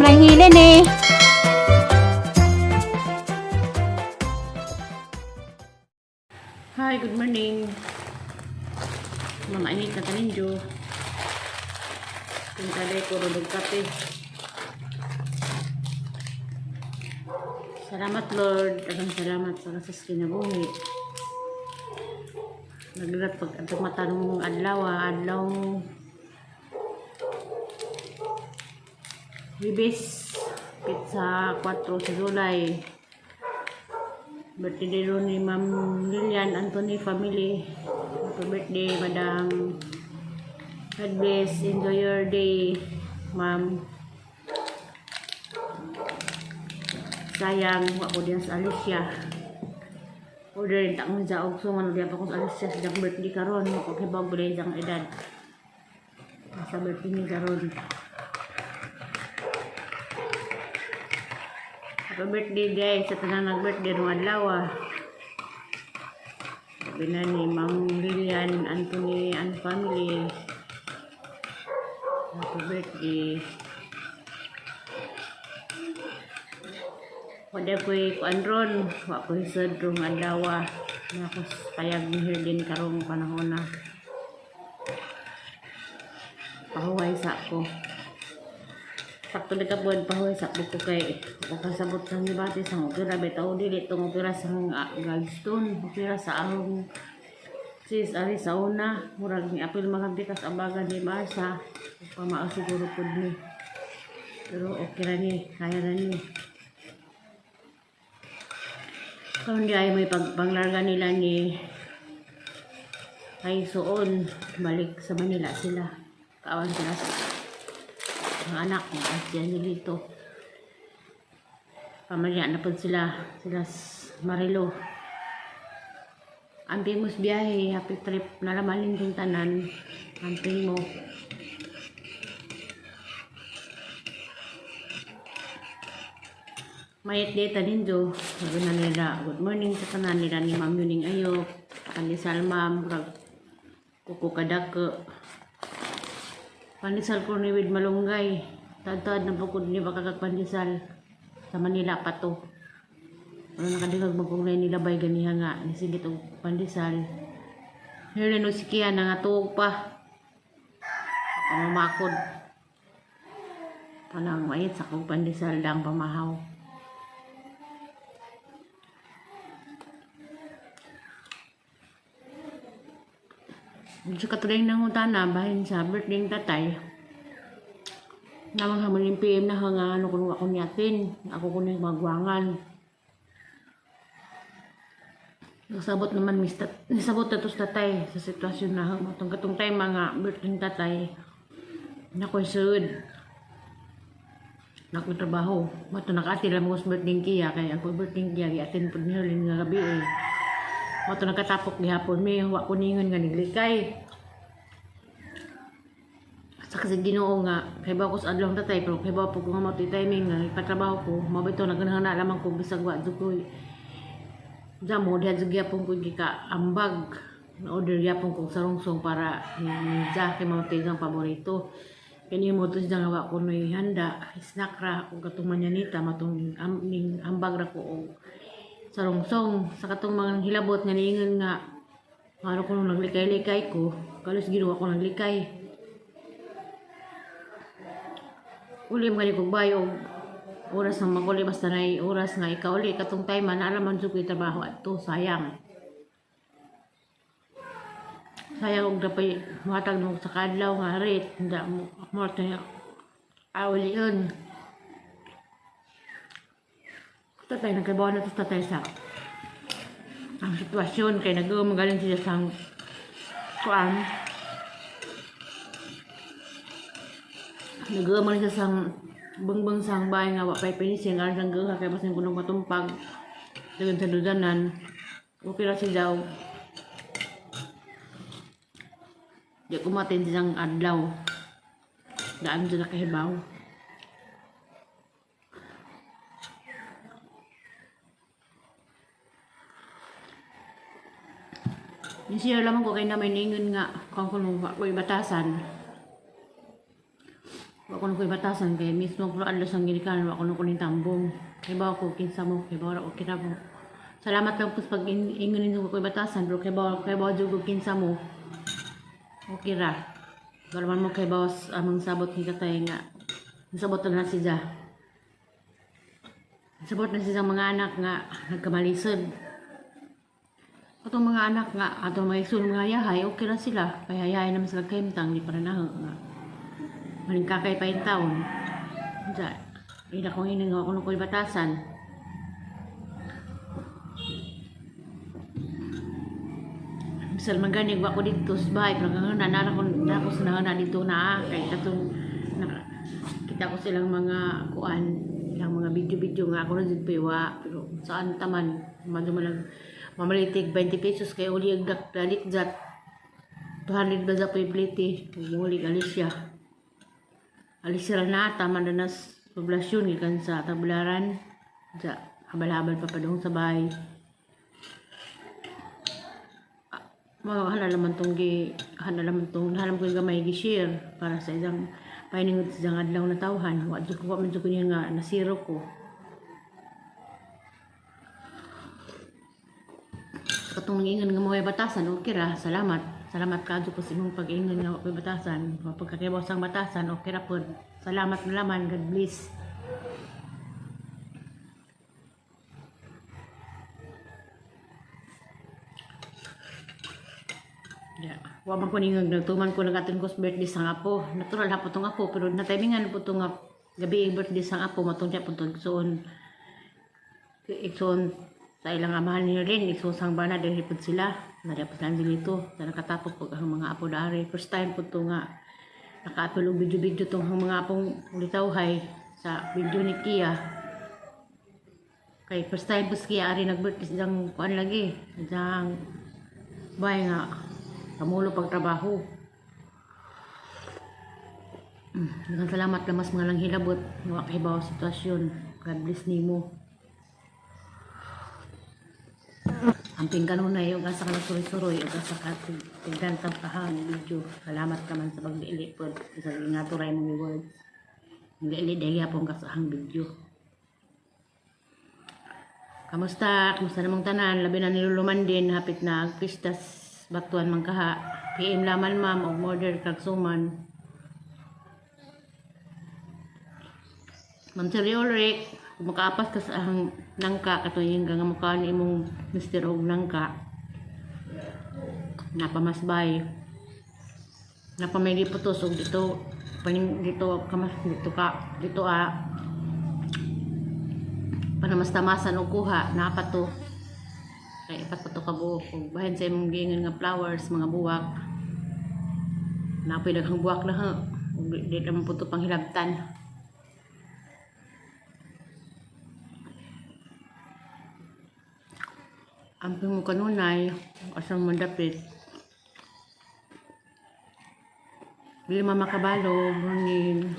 Ma'am Rahilene. Hi, good morning. Ma'am Anita Taninjo. Kung taday ko rulog kape. Salamat, Lord. Daghang salamat sa sa kinabuhi. Naglat pag atong matanong adlaw, adlaw Wibis, pizza 4 sa July. Birthday ron ni Ma'am Lilian Anthony family. Happy birthday, Madam. God bless. Enjoy your day, Ma'am. Sayang, wa ko diyan sa Alicia. Order rin takong jaog. So, ano diyan pa ko sa Alicia sa diyang birthday karon. Wa ko kibag balay ang edad. Sa birthday ni karon. Happy birthday, guys, sa tanang nag-birthday rong adlaw ah. Sabi na ni Ma'am Lilian Anthony and family. Happy birthday. Wala ko'y kuan ron. Wa ko'y sad rong adlaw ah. Na ako payag ni Herlin karong panahon na. Pahuway sa ako. Sakto na kabuan pa sa ko kay ako kasabot sang debate sang opera bitaw dili tong opera sang gallstone opera sa ahong sis ari sa una murag ni apil makampikas ang baga ni Marsa pamao siguro pud ni, pero okay ra ni, kaya ra ni. Karon di ay may pagpanglarga nila ni kay suon balik sa Manila sila, kaawan sila sa mga anak mo at si Angelito. Pamilya na po sila, sila Marilo. Amping mo sa biyahe, happy trip, nalamalin yung tanan. Amping mo. Mayat data ninjo, sabi na nila, good morning sa tanan nila ni Ma'am Yuning Ayok, Pandesal Ma'am, murag kuko kadako. Pandesal ko ni with malunggay. Taad-taad na bukod ni baka kag pandesal. Sa Manila pa to. Ano nakadihag magkunglay nila bay ganiha nga. Nisigit og pandesal. Here no si Kia nga tuog pa. Pamamakod. Panang mayit sa kong pandesal dang pamahaw. Sa katuloy ng utana, bahin sa birthday ng tatay. Namang hamon yung PM na hanga ano kuno ako niyatin. Ako kuno yung magwangan. Nasabot naman mis nisabot na to sa tatay sa sitwasyon na matong katong time mga birthday ng tatay. Nakoy sud. Nakoy trabaho. Mato nakati lang mo sa birthday kiya kay ang birthday kiya giatin pud ni Herlin nga gabi eh. Mato nakatapok gihapon mi wa ko ningon nga niglikay. Sa kasi Ginoo nga kay ba ko sa adlaw tatay, pero kay ba po ko nga mao timing nga ipatrabaho ko mabito naganahan na lamang ko bisag wa jud ko jamo diha jud gyapon ko gika ambag na order gyapon ko sa rungsong para ni Ja kay mao ang paborito kini mo to siya nga wa ko noy handa snack ra og katong manyanita matong ning ambag ra ko og sa rungsong sa katong mga hilabot nga niingon nga ano ko nung naglikay-likay ko kalos Ginoo ako naglikay. Uli mo kog bayo oras ng maguli basta na oras nga ikaw uli katong time na alaman jud ko'y trabaho adto, sayang sayang og dapay mohatag mo sa kadlaw nga rate hindi mo mo tayo awlion tatay nagkabaw na to tatay sa ang sitwasyon kay nag magaling siya sa kuan nag siya sa bangbang sang bahay nga wa pay finishing aron sang guha kay basin kunong matumpag dayon sa dudanan okay ra siya daw. Di ko matin siyang adlaw daan siya nakahibaw. Yung siya lamang ko kay namin ingon nga kung kuno ako'y batasan. Wa ko ko'y batasan kay mismo ko adlaw sang ginikanan, wa ko ko ning tambong. Kay ba ko kinsa mo, kay ba okay ra mo. Salamat lang po sa pag-ingon ninyo ko ko'y batasan, pero kay ba jud ko kinsa mo. Okay ra. Wala man mo kay bawas amang sabot ni katay nga. Sabot na siya. Sabot na siya mga anak nga nagkamalisod. Atong mga anak nga atong mga igsoon, mga yahay, okay ra sila. Kay hayahay naman sila kahimtang, di para na nga. Maning kakay pa yung taon. Diya, ila kong ining ako nung ko'y batasan. Misal maganig wa ko dito sa bahay, pero nga na ko na ko sa na dito na kay katong kita ko silang mga kuan, ilang mga video-video nga ako na jud pa pero saan taman madyo man lang mamalitig 20 pesos kay uli ang dalit jat 200 ba sa plite uli Alicia Alicia ra na tama na nas poblasyon gikan sa Tabularan ja habal-habal pa padung sa bahay. Mga hala naman tong gi hala naman tong halam ko gamay gi share para sa isang painingod sa isang adlaw na tawhan. Wa jud ko, wa man jud ko niya nga nasiro ko. Katong ingon nga mga batasan, okay ra, salamat. Salamat kadto ko sa imong pag-ingon nga may batasan. Pagkakibaw sang batasan, okay ra pod. Salamat na laman, God bless. Yeah. Wa man ko ningag nagtuman ko nagaton ko sa birthday sang apo. Natural ha po tong apo, pero natimingan po tong gabi ang birthday sang apo matong siya po tong igsoon. Igsoon sa ilang amahan niya rin, igsoon sang bana diri pud sila. Nari po sila dito. Sa nakatapos po ang mga apo dari. First time po to nga naka-upload og video-video tong ang mga apong ulitawhay sa video ni Kia. Kay first time po si Kia ari nag-birthday silang kuan lagi. Silang bay nga kamulo pagtrabaho. Daghang salamat lamas mga lang hilabot nga kahibaw sitwasyon. God bless nimo. Amping kanunay ug asa ka nagsuroy-suroy ug asa ka tigdantang kahang video. Salamat ka man sa pagdili pod sa ingaturay mong words. Dili dahil yapon ka sa ahang video. Kamusta? Kamusta namang tanan? Labi na niluluman din. Hapit na ang pistas batuan man kaha. PM laman ma'am og order kag suman. Ma'am Sir Ulrich, kung makaapas ka sa ahang nangka, katuyin ka nga mukha ni imong Mr. Og nangka. Napamasbay. Napamay putos og dito paning dito kamas dito ka dito a panamastamasan og kuha naa pa to kay ipat pa to ka buok ug bahin sa imong giingon nga flowers, mga buwak, naa po'y daghang buwak na ha ug di naman po to panghilabtan. Amping mo kanunay asang mandapit. Dili mama kabalo, morning.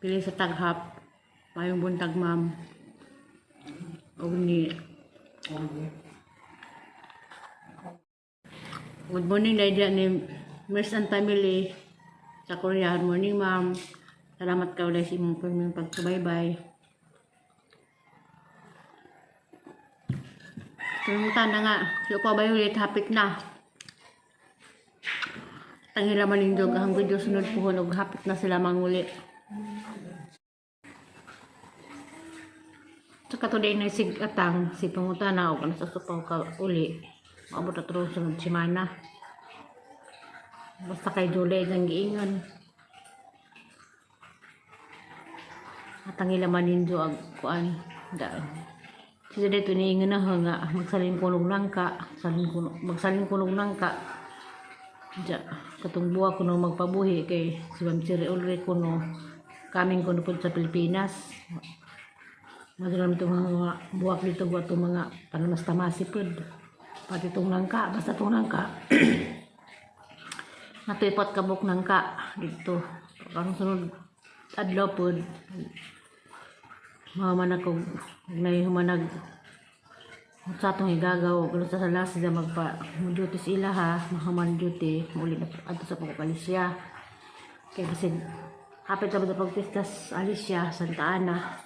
Pili sa taghap. Mayong buntag, ma'am. Og ni Good morning, Lydia ni Mirs and family sa Korea. Good morning, ma'am. Salamat ka ulit sa imong pirming pagsubaybay. Kalimutan na nga, si Opa Violet, hapit na. Tangila man ninyo ang video sunod puhon og hapit na sila manguli. Saka today na sig atang si pangutana og ano sa supaw ka uli. Maabot na tro sunod semana. Basta kay July ang giingon. Atang ila man ninyo ag kuan. Da. Siya dito niingon na nga magsalin kulong nangka, salin kulong, magsalin kulong nangka. Diya, katong buwa kuno magpabuhi kay si Ma'am Siri Ulrich kuno kaming kuno po sa Pilipinas. Madalam itong mga buwak dito, buwak itong mga panamastamasi pod. Pati itong nangka, basta itong nangka. Natipot kabuk nangka dito. Karong sunod adlaw pod. Maman ako nay humanag sa atong igagaw pero sa sala sila magpa mo duty sila ha, mahaman duty muli na adto sa pagpalisya kay kasi Hapit na ba pagpistas Alicia, Santa Ana.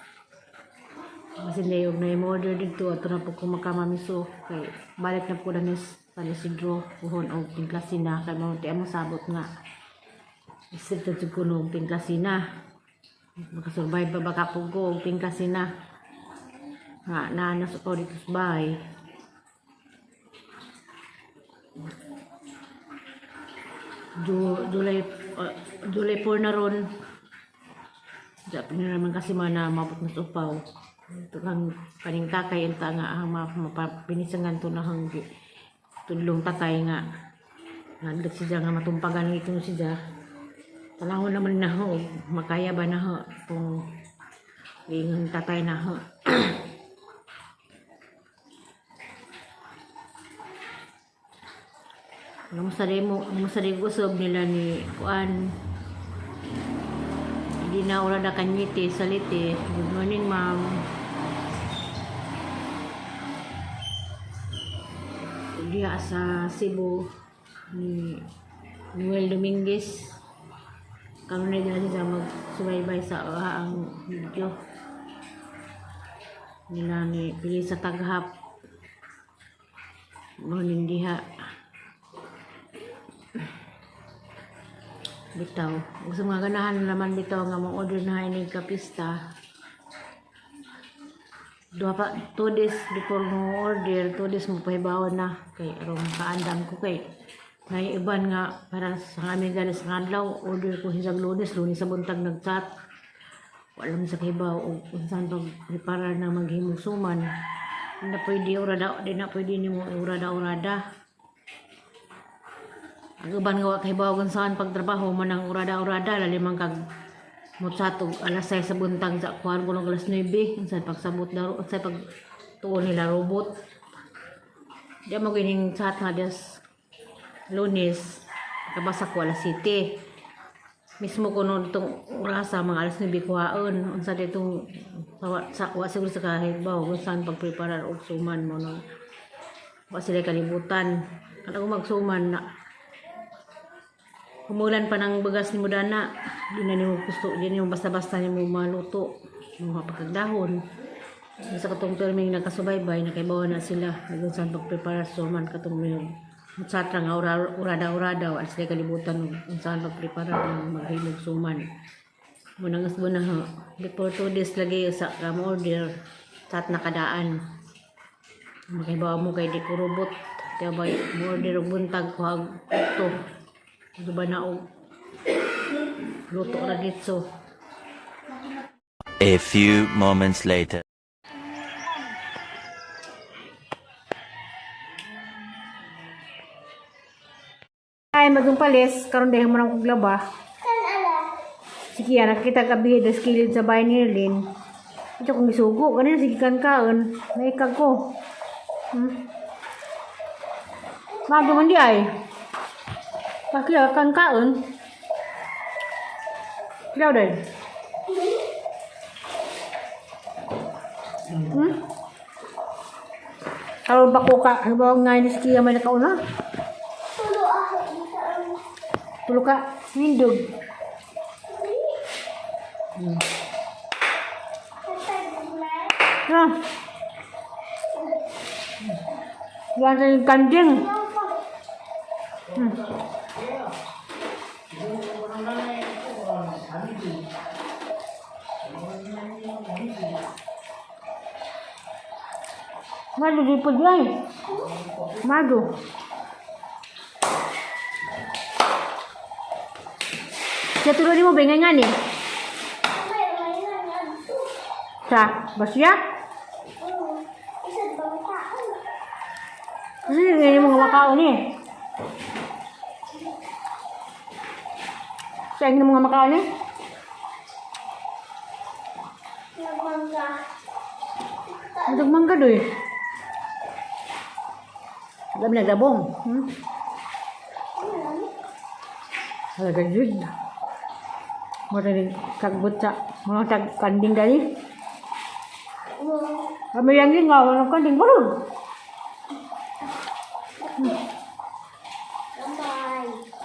Kasi na yung na order dito ato na po ko makamamiso kay balik na po na ni San Isidro puhon og Tingklasina kay mao ti among sabot nga isip na jud ko no og Tingklasina, makasurvive pa baka po ko og Tingklasina nga naa na sa ko dito sa bahay. July July 4 na ron. Dapat na naman kasi mana mabot na sa upaw. Ito lang kaning kakay unta nga ang mapapinisangan to na hang tudlong tatay nga ngadlok siya nga matumpagan ito siya. Tanawon naman na ho, makaya ba na ho kung giingon tatay na ho. Kamusta rin mo, kamusta rin gusob nila ni Kuan? Hindi na ura na kanyite, salite. Good morning, ma'am. Diya sa Cebu ni Noel Dominguez. Karon na dyan siya magsubaybay sa ang video. Nila ni Pilisa Taghap. Morning diha. Bitaw. Gusto mga ganahan naman bitaw nga mo order na ini kapista. Duha pa 2 days before mo order, 2 days mo pahibawan na kay aron makaandam ko kay nay iban nga para sa amin gani sa adlaw order ko hisag Lunes, Lunes sa buntag nag-chat. Wala man sa kahibaw og unsan pag prepare na maghimong suman. Di na pwede orada, di na pwede nimo orada orada. Ang uban nga wa kahibaw kung saan pagtrabaho man ang orada-orada lalimang kag mutsa og alas 6 sa buntag sa kuan ko ng alas 9 unsa pagsabot daro unsa pag tuon nila robot. Di mo gining chat nga des Lunes kabasa ko alas 7. Mismo ko no itong orasa mga alas 9 kuhaon unsa ditong sa wa siguro sa kahibaw kung saan pagpreparar og suman mo no. Wa sila kalibutan. Kada ko magsuman na humulan pa ng bagas ni Mudana. Di na nimo gusto, di nimo basta-basta nimo maluto. Mga pagkagdahon. Sa katong terming nagkasubaybay, nakaibawa na sila. Kung saan pagprepare suman katong may satra nga urada-urada, wala sila kalibutan kung saan pagprepare ng maghimog suman. Munang asbo na ho. Before 2 days lagi sa ka mo order, chat na kadaan. Makaibawa mo kay di ko robot. Kaya ba mo order og buntag ko ag to. Di ba na og luto ra ditso. A few moments later. Ay, magong palis, karon dahil mo nang kuglaba. Sige, nakita ka bihid sa kilid sa bahay ni Erlin. Ito kong isugo, ganun sige kan kaon. Naikag ko. Mago man di ay. Bakit kan kaon? Kilaw din. Karon ba ko ka? Halimbawa nga ni Sikia may nakauna? Tulo ka. Nindog. Ah. Yan sa yung kanding. Madu di po dyan. Madu. Siya tuloy mo ba nga ni? Sa basya? Kasi hindi mo mga makaon eh. Sa inyo mga makaon eh? Nagmangga. Nagmangga doy. Alam nagdabong. Halaga yun. Mataling kagbut sa mga tag kanding dali. Kami yang yun nga, walang kanding barog. Bye.